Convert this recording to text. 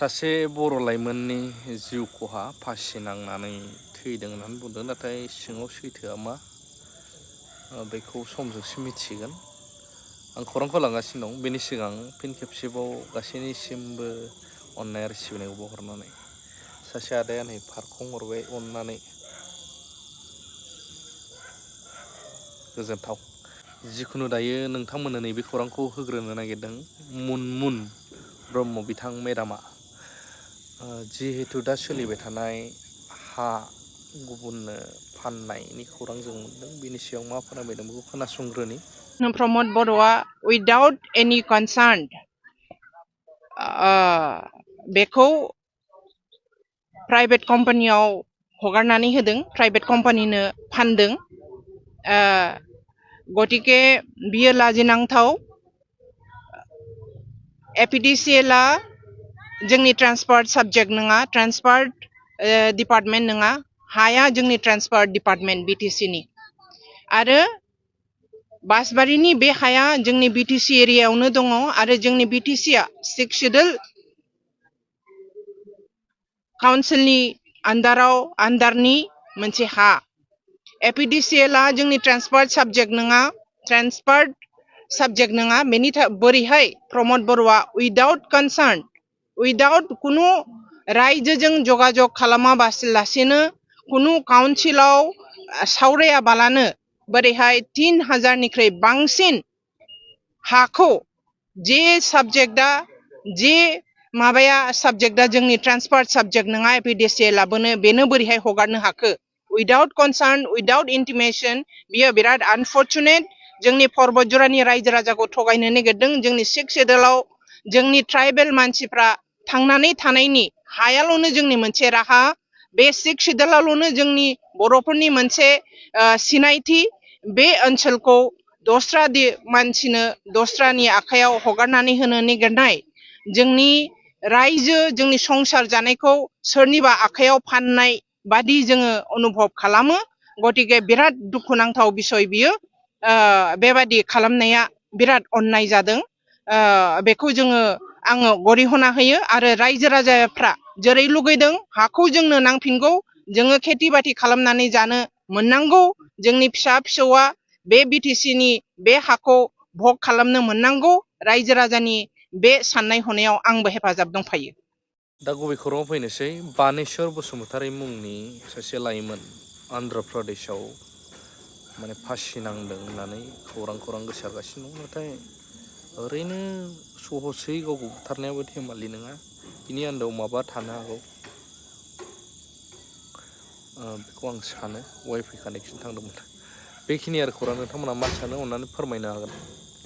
सासे बर' लाइमोननि जिउ खहा फासि नांनानै थैदों होननानै बुंदों, नाथाय सिङाव सैथोआ मा बेखौ समजोंसो मिथिगोन। आं खौरांखौ लांगासिनो दं। बेनि सिगां फिन खेबसेबाव गासैनिसिमबो अननाय आरो सिबिनायखौ बावहरनानै सासे आदाया नै फारखं हरबाय अननानै। गोजोनथाव। जिखुनु दायो नोंथांमोननो नैबे खौरांखौ होग्रोनो नागिरदों। मुनमुन ब्रह्म बिथां मेदामा जिहेतु दा सोलिबाय थानाय हा गुबुननो फाननायनि खौरां जों मोनदों, बेनि सायाव मा फोरमायदों बेखौ खोनासंग्रोनि। Pramod Borua without any concern बेखौ प्राइभेट कम्पानियाव हगारनानै होदों, प्राइभेट कम्पानिनो फानदों। गतिके बियो लाजिनांथाव। एपिडिसिएलआ जोंनि ट्रान्सपोर्ट साबजेक्ट नङा, ट्रान्सपोर्ट डिपार्टमेन्ट नङा। हाया जोंनि ट्रान्सपोर्ट डिपार्टमेन्ट बिटिसिनि। आरो बासबारिनि बे हाया जोंनि बिटिसि एरियायावनो दङ आरो जोंनि बिटिसिआ 6 शेड्युल काउन्सिलनि आन्डारनि मोनसे हा। एपिडिसिएलआ जोंनि ट्रान्सपोर्ट साबजेक्ट नङा, ट्रान्सपोर्ट साबजेक्ट नङा। बेनि बोरैहाय प्रमद बरुवा उइदाउट कनसार्न, उइदाउट कुनु रायजोजों जगाजग खालामालासेनो, कुनु काउन्सिलाव सावरायाबालानो बोरैहाय 3000निख्रुइ बांसिन हाखौ जे साबजेक्टआ साबजेक्टआ जोंनि ट्रान्सपोर्ट साबजेक्ट नङा, एपिडिसिएलआ बेनो बोरैहाय हगारनो हाखो? Without concern, without intimation. बियो बिराद आनफर्चुनेट। जोंनि पर्बतजरानि रायजो राजाखौ थगायनो नागिरदों। जोंनि 6 शेड्युलाव जोंनि ट्राइबेल मानसिफ्रा थांनानै थानायनि हायाल'नो जोंनि मोनसे राहा। बे 6 शेड्युलावल'नो जोंनि बर'फोरनि मोनसे सिनायथि। बे ओनसोलखौ दस्रा मानसिनो, दस्रानि आखायाव हगारनानै होनो नागिरनाय, जोंनि रायजो, जोंनि संसार जानायखौ सोरनिबा आखायाव फाननाय बादि जोङो अनुभब खालामो। गतिके बिराद दुखुनांथाव बिसय बियो। बेबादि खालामनाया बिराद अन्याय जादों। बेखौ आङो गरिहना होयो। आरो रायजो राजाफ्रा जेरै लुगैदों हाखौ जोंनो नांफिनगौ, जोङो खेथि बाथि खालामनानै जानो मोननांगौ, जोंनि फिसा फिसौआ बे बिटिसिनि बे हाखौ भग खालामनो मोननांगौ। रायजो राजानि बे साननाय हनायाव आंबो हेफाजाब दंफायो। दा गुबै खौराङाव फैनोसै। बानेश्वर बसुमतारी मुंनि सासे लाइमोन आन्ध्र प्रदेशआव माने फासि नांदों होननानै खौरां गोसारगासिनो दं। नाथाय ओरैनो सहसै गावखौ बुथारनायाबो धेमालि नङा। बिनि आन्दोआव माबा थानो हागौ, बेखौ आं सानो। वाइफाइ कानेक्सन थांदोंमोन। बेखिनि आरो खौरां। नोंथांमोना मा सानो अननानै फोरमायनो हागोन।